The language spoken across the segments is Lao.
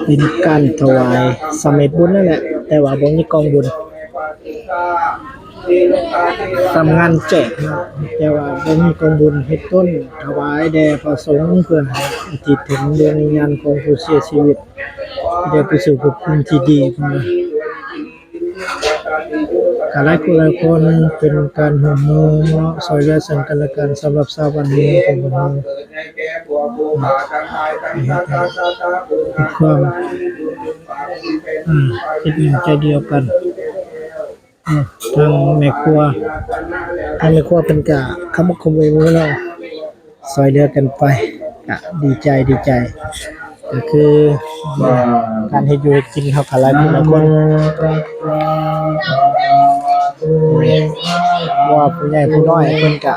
ເປັນການຖວາຍສຳເລັດບຸນນັ້ນແຫຼະ ແຕ່ວ່າບໍ່ມີກອງບຸນ. ທຳງານແຈກເນາະ ແຕ່ວ່າບໍ່ມີກອງບຸນ ເຮັດຕົ້ນຖວາຍແດ່ພະສົງ ເພື່ອໃຫ້ອຸທິດເຖິງດວງວິນຍານຂອງຜູ້ເສຍຊີວິດ ໄດ້ໄປສູ່ພົບພູມທີ່ດີພຸ້ນນະ. ກະຫຼາຍຜູ້ຫຼາຍຄົນເປັນການຮ່ວມມືເນາະ ຊ່ອຍເຫຼືອເຊິ່ງກັນແລະກັນ ສຳລັບຊາວບ້ານເມືອງຂອງເຮົາ ມີຄວາມ ອາ ຄິດເຫັນໃຈດຽວກັນ. ອາ ທາງແມ່ຄົວ ທາງແມ່ຄົວເພິ່ນກະຂະໝົກຂະໝູຍມືເນາະ ຊ່ອຍເຫຼືອກັນໄປ ກະດີໃຈ ດີໃຈ ກະຄືການເຮັດຢູ່ເຮັດກິນເຮົາກະຫຼາຍຜູ້ຫຼາຍຄົນ ບໍ່ວ່າຜູ້ໃຫຍ່ຜູ້ນ້ອຍເພິ່ນກະ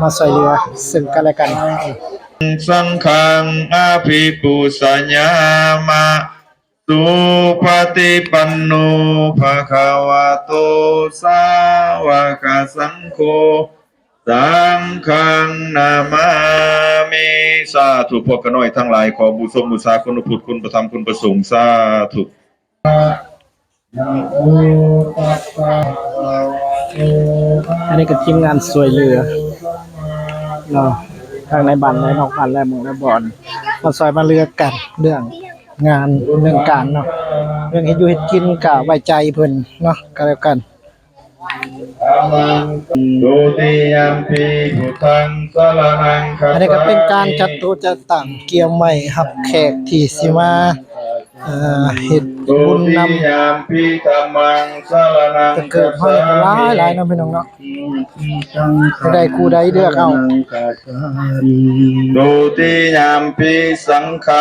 ມາຊ່ອຍເຫຼືອເຊິ່ງກັນແລະກັນ. ສັງຄັງອະພິປູຊະຍາມະ ສຸປະຕິປັນໂນ ພະຄະວະໂຕ ສາວະກະສັງໂຄ ສັງຄັງນະມາມິ ສາທຸ. ພວກຂ້ານ້ອຍທັງຫຼາຍ ຂໍບູຊົມບູຊາຄຸນພະພຸດ ຄຸນພະທຳ ຄຸນພະສົງ ສາທຸ. ອັນນີ້ກໍທີມງານຊ່ວຍເຫຼືອເນາະ ທັງໃນບ້ານ ແລະ ນອກບ້ານ ແລະ ໝູ່ ແລະ ບ່ອນ ມາຊ່ອຍມາເຫຼືອກັນ ເລື່ອງງານ ເລື່ອງການເນາະ ເລື່ອງເຮັດຢູ່ເຮັດກິນ ກະໄວ້ໃຈເພິ່ນເນາະ ກະແລ້ວກັນ. ອັນນີ້ກໍເປັນການຈັດໂຕະຈັດຕັ່ງ ກຽມໄວ້ຮັບແຂກທີ່ຊິມາ ເຮັດບຸນນຳ ແຕ່ເກີບເຮົາກໍຫຼາຍໆເນາະ ພີ່ນ້ອງເນາະ ຜູ້ໃດ ຜູ້ໃດເລືອກເອົາ. ດຸຕິຍາມປິສັງຄາ